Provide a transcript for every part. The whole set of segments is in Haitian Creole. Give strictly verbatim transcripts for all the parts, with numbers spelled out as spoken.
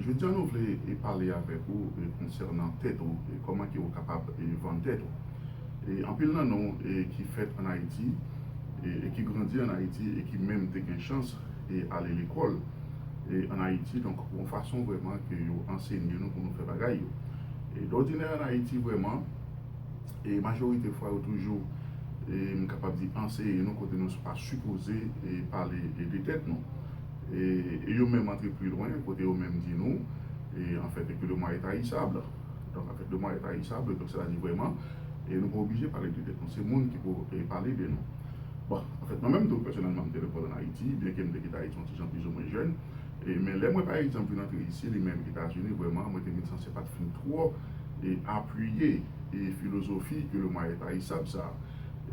Jodi a nou vle e pale avèk ou e konsènan tèt ou e kòman ke ou kapab e vann tèt ou. E anpil nan nou e ki fèt an Ayiti e, e ki grandi an Ayiti e ki menm te gen chans e ale lekòl e an Ayiti, donk yon fason vrèman ke yo ansenye nou pou nou fè bagay yo. E dòdinè an Ayiti vrèman, e majorite fwa yo toujou e m kapab di anseye nou kote nou pa sipoze e pale e de tèt nou. E, e yo menm antre pi lwen kote yo menm di nou e anfèt ke le moi est haïssable. Donk anfèt le moi est haïssable, donk sètadi vrèman e nou pa oblije pale de tèt nou, se moun ki pou e pale de nou. Bon, anfèt mwen menm tou pèsonèlman m te lekòl an Ayiti, byenke m te kite Ayiti yon ti jan plizoumwen jèn. E men lè mwen pa egzanp vin antre isi li menm Etazini, vrèman mwen te vin sanse pa t fin twò e apiye e filozofi ke le moi est haïssable sa.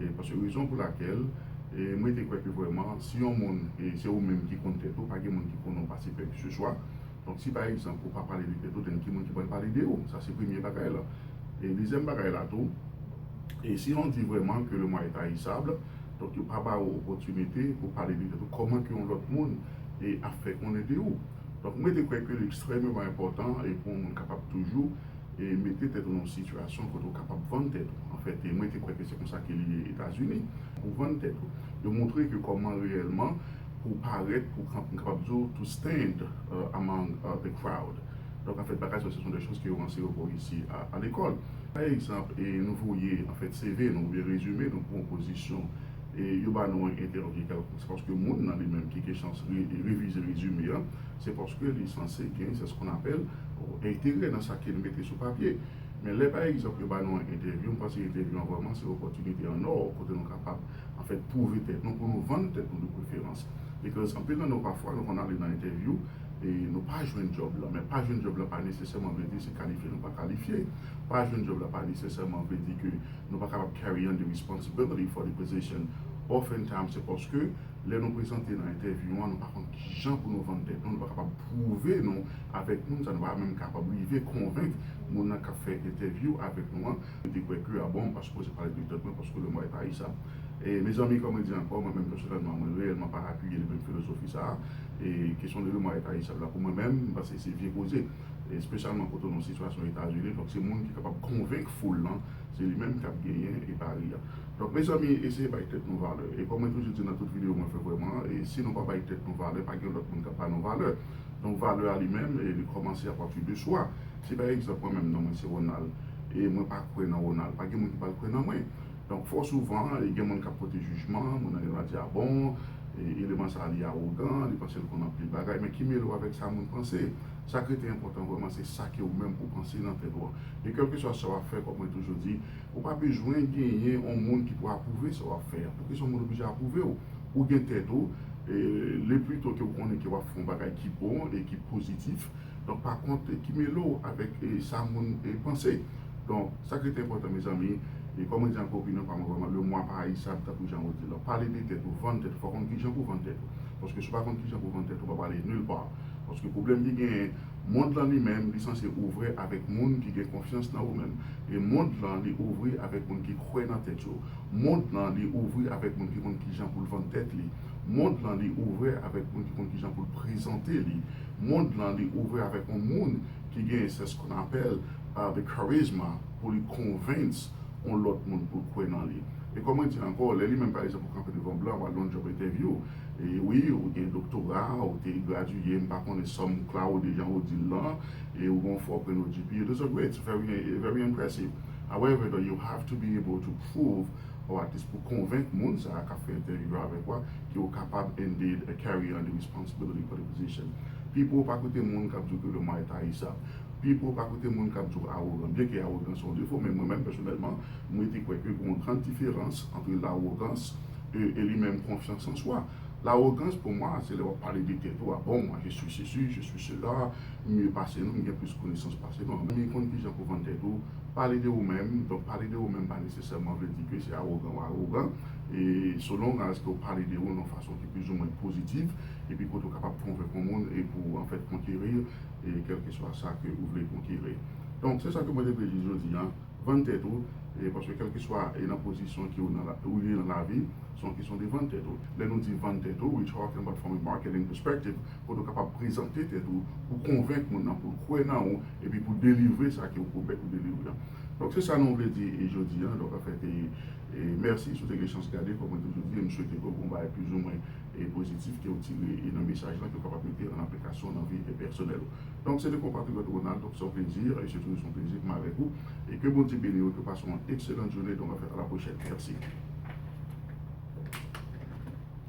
E paske rezon pou lakèl e mwen te kwè ke vrèman si yon moun e se ou menm ki konn tèt ou, pa gen moun ki konn ou pase pè ki se swa. Donk si pa egzanp ou pa pale de tèt ou, then ki moun ki pral pale de ou? Sa se premye bagay la. E dezyèm bagay la tou, e si on di vrèman ke le moi est haïssable, donk yo pa ba ou opòtinite pou pale de tèt ou, kòman ke yon lòt moun e ap fè konnen de ou. Donk mwen te kwè ke li ekstrèmeman enpòtan e pou yon moun kapab toujou e mete tèt ou nan yon sitiyasyon kote ou kapab vann tèt ou. Anfèt e mwen te kwè ke se konsa ke li ye Etazini. Pou vann tèt ou, yo montre ke kòman reyèlman pou parèt, pou kapab di w to stand uh, among uh, the crowd. Donk anfèt bagay sa se sont des choses ke yo anseye yo ba w isi a, a lekòl. Pa egzanp e nou voye anfèt C V nou oubyen rezime nou pou yon pozisyon e yo ba nou yon entèvyou kèlkonk, se paske moun nan li menm ki gen chans re, revize rezime an, se paske li sanse gen, se ce qu'on appelle enterè nan sa ke l mete sou papye. Men lè pa egzanp yo ba nou yon entèvyou, m panse entèvyou an vrèman se opòtinite an nò kote nou kapab anfèt pwouve tèt nou pou nou vann tèt nou de preferans. Because anpil nan nou pafwa nou konn ale nan entèvyou e nou pa jwenn djòb la. Men pa jwenn djòb la pa nesesèman vle di se kalifye nou pa kalifye. Pa jwenn djòb la pa nesesèman vle di ke nou pa kapab carry on the responsibility for the position. Oftentimes se paske lè nou prezante nan entèvyou an nou pa konn kijan pou nou vann tèt nou, nou pa kapab pwouve nou avèk moun sa, nou pa menm kapab rive konvenk moun nan k ap fè entèvyou avèk nou an. Mwen te kwè ke a bon m pa sipoze pale de tèt mwen paske le moi est haïssable. E mezanmi kòm mwen di ankò, mwen menm pèsonèlman mwen reyèlman pa apiye li menm filozofi sa a. E kesyon de le moi est haïssable la pou mwen menm m panse se vye koze. Espesyalman kote w nan sitiyasyon Etazini, donk se moun ki kapab konvenk foul lan se li menm k ap genyen e pari a. Donk mezanmi eseye bay tèt nou valè. E kòm mwen toujou di nan tout videyo mwen fè vrèman, e si nou pa bay tèt nou valè pa gen lòt moun k ap ba nou valè. Donk valè a li menm e li kòmanse apati de swa. Si pa egzanp mwen menm non mwen se Ronald e mwen pa kwè nan Ronald, pa gen moun ki pral kwè nan mwen. Donk fò souvan e gen moun k ap pote jijman, moun nan yo va di a bon, e eleman sa li awogan, li panse l konn anpil bagay, men ki mele w avèk sa moun panse? Sa k rete enpòtan vrèman se sa ke ou menm ou panse nan tèt ou an. E kèlkeswa sa w ap fè, kòm mwen toujou di, ou pa bezwen genyen yon moun ki pou apwouve sa w ap fè a. Poukisa yon moun oblije apwouve w? Ou gen tèt ou, e le pli to ke ou konnen ke w ap fè yon bagay ki bon e ki pozitif. Donk pa kont ki mele w avèk e sa moun e panse. Donk sa k rete enpòtan mezanmi, e kòm mwen di ankò opinyon pa mwen vrèman, le moi pa ayisab tankou jan ou di la. Pale de tèt ou, vann tèt ou, fò w konn kijan pou vann tèt ou. Paske si w pa konn kijan pou vann tèt ou, w p ap ale nil pa. Paske pwoblèm ki genyen, mond lan li menm, li sanse ouvè avèk moun ki gen konfyans nan ou menm. E mond lan li ouvri avèk moun ki kwè nan tèt yo. Mond lan li ouvri avèk moun ki konn kijan pou l vann tèt li. Mond lan li ouvè avèk moun ki konn kijan pou l prezante li. Mond lan li ouvè avèk yon moun ki gen se ce qu'on appelle uh, the charisma pou li convince yon lòt moun pou l kwè nan li. E kòm mwen di ankò, lè li menm pa egzanp ou kanpe devan blan, w al nan yon job interview, e wi, ou gen doktora, ou te gradye, m pa konnen some cloud, jan ou di l lan, e ou gen yon fò prenou G P A, those are great, very, very impressive. However, though, you have to be able to prove, or at least pou konvenk moun sa a k ap fè entèvyou avèk ou a, ke ou kapab indeed uh, carry on the responsibility for the position. People pa koute moun k ap di w ke le moi est haïssable. People pa koute moun k ap di w awogan. Byenke awogan se yon defo, men mwen menm pèsonèlman, mwen te kwè ke gen yon gran diferans ant lawogans e, e li menm konfyans an swa. Lawogans pou mwen, se lè w ap pale de tèt ou, ah bon, moi je suis ceci, je suis cela, m ye pase nou, m gen plis konesans pase nou. Men konn kijan pou vann tèt ou, pale de ou menm. Donk pale de ou menm pa nesesèman vle di ke se awogan ou awogan. E so long as ke w pale de ou nan fason ki plizoumwen pozitif, epi kote w kapab konvenk yon moun e pou anfèt konkeri e kèlkeswa sa ke ou vle konkeri. Donk se sa ke mwen te vle di jodi a, vann tèt ou, E paske kèlkeswa e nan pozisyon ke ou nan la, ou ye nan lavi, se yon kesyon de vann tèt ou. Lè nou di vann tèt ou, we talking about from a marketing perspective, kote ou kapab prezante tèt ou, pou konvenk moun nan, pou l kwè nan ou, epi pou delivre sa ke ou pwomèt ou delivre an. Donk se sa nou vle di e jodi an. Donk anfèt, e, e mèsi si w te gen chans gade, kòm mwen toujou di, e m swete ke w gen yon bagay plizoumwen e pozitif ke w tire e nan mesaj lan, ke w kapab mete an aplikasyon nan vi e pèsonèl ou. Donk se te konpatriyòt Ronald, donk se yon plezi, e se toujou yon plezi pou m avèk ou, e ke Bondye beni w, ke w pase yon ekselan jounen, donk anfèt a la pwochèn. Mèsi.